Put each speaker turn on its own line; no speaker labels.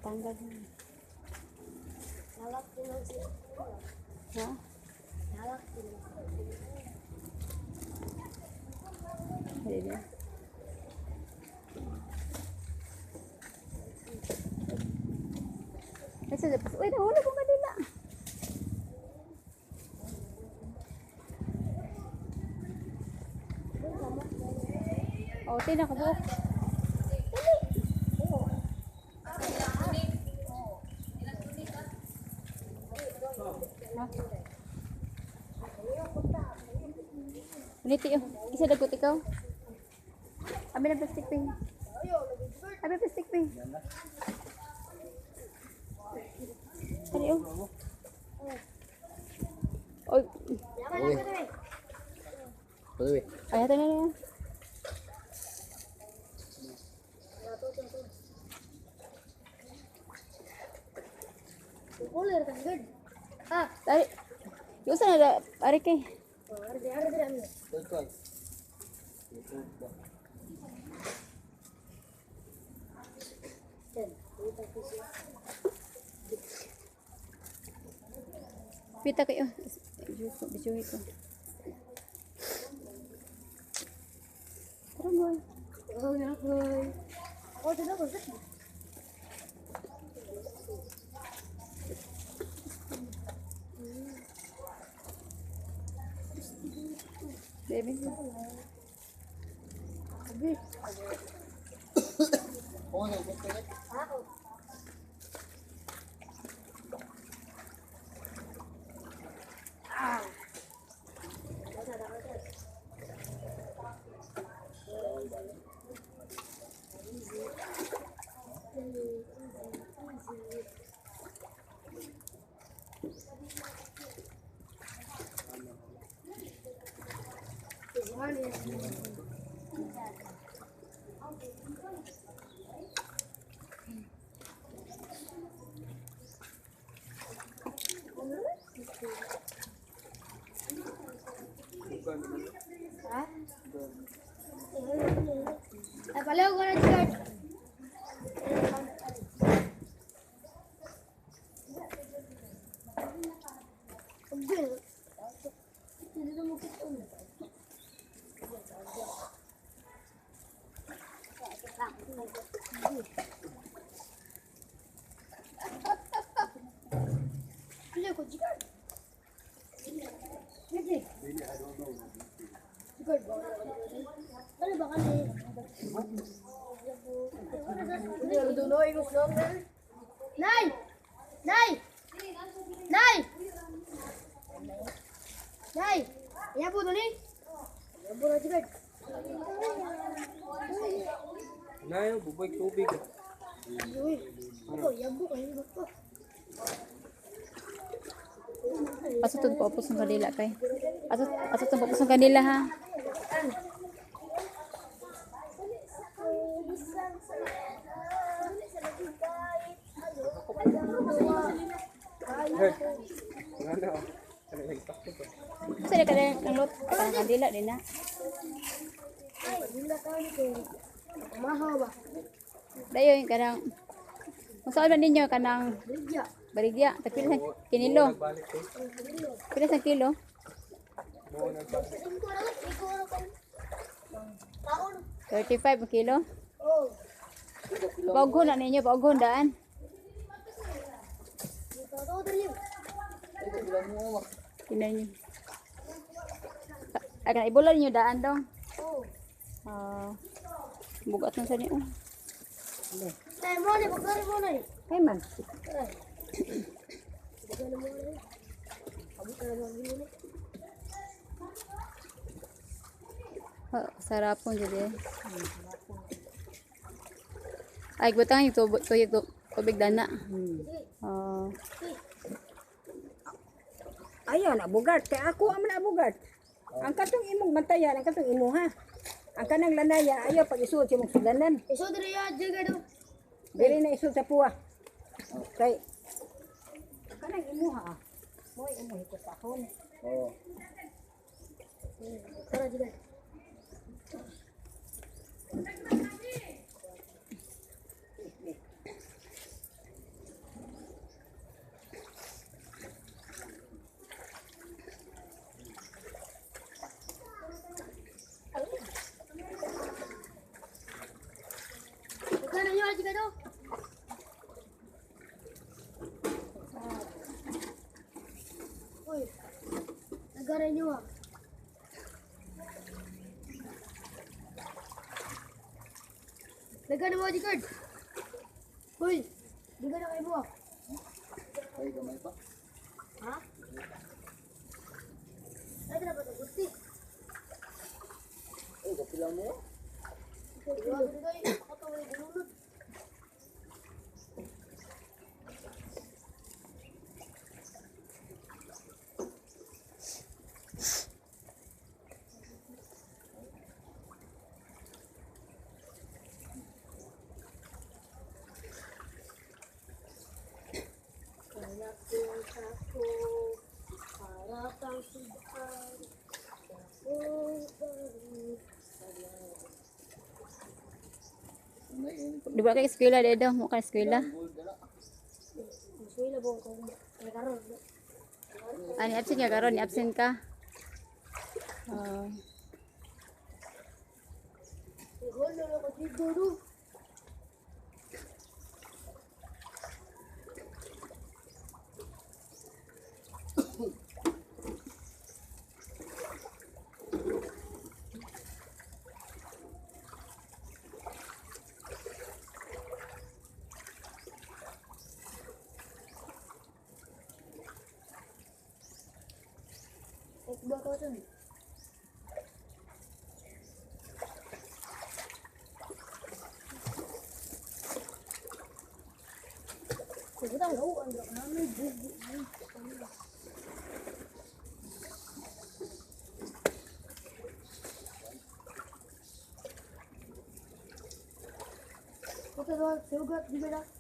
Tanggal.
Lawak tinong sila.
Ha?
Lawak tinong.
Dili niya. Ay, sa uy, nahulog ko kanila. Oh, tina kabuok. Ha? Uniti yun. Isa dagot ikaw. Abi na plastic pin. Abi plastic pin. Ano yun? Oy,
Laman lang kami.
Uy.
Ay, ito na na.
Kukulir ka good. Ah,
Dari. Yung saan na, ari kay.
arde arde rami.
Koy.
Ten. Ito kasi.
Pita kayo. Video ko, video ko. Tara mo.
Oh, na ko. Ako dito ko.
Baby.
Abi.
Oh, no, gusto na.
Ako. Ah. Ha? Ay, palaw ko na dyan. Ano ba kami? Nay! Nay! Nay! Nay! Ya po dali. Ya po na jigad.
Nayo, buboy tubig.
Uy. Ako, yabo kayo ba?
Aso po apos ng kanila kay. Aso aso po apos ng kanila ha.
Ano? Ano yung takot ko?
Sa ka ng lot ang kanila din na.
Ay, wala ka nito. Mahaw ba?
Dayo yung kanang Kung saan ba ninyo kanang
Brigya.
baligya, tagpila sa kinilo.
Balik ko.
Pila sa kilo?
Buo nagbalik.
Ikaw na, ikaw na ka. Kaon.
35 ang kilo.
Oh.
Paughon na ninyo, paughon daan.
Ikaw to dali.
Tingnan niyo. Ay, kanang ibulan ninyo daan dong.
Oh.
Ah, bugat na sa niyo.
Ay, mo ni, pagkari mo na.
Ay man.
Ay. Pagkari mo na. Abot na naman yun eh.
Oh, sarapon jud eh. Ay, butang yung tubig, tuyok tubig dana. Ah,
Ayaw na bugart kay ako ang na bugart. Ang katong imong bantayan, ang katong imuha. Ang kanang lanaya ayaw pag isuod sa imong sugdanan.
Iso diri ya, jigado.
Dili na isuod sa puwa. Kay ang kanang imuha ah. Mo'y imo hikutahon.
Oo.
Tara jigado. di ka do. Uy, nagaray niyo ah. Nagano mo di card. Uy, di ka na kayo mo ah.
Ay, gamay pa.
Ha? Ay, na ba ito? Gusti.
Ay, kapila mo.
Grabe na kayo. Ako to, may gulunod. Anak ko ako, para kang sudan, ako
Di ba kay eskwela dito? Mo ka eskwela.
Gusto ba ko kay karon.
Ani absent ka karon, ni absent ka. Oh.
Igol na ko dito do. Ba ka dun? Kung lau ang namin bugo. Ito ba, sugat, di ba na?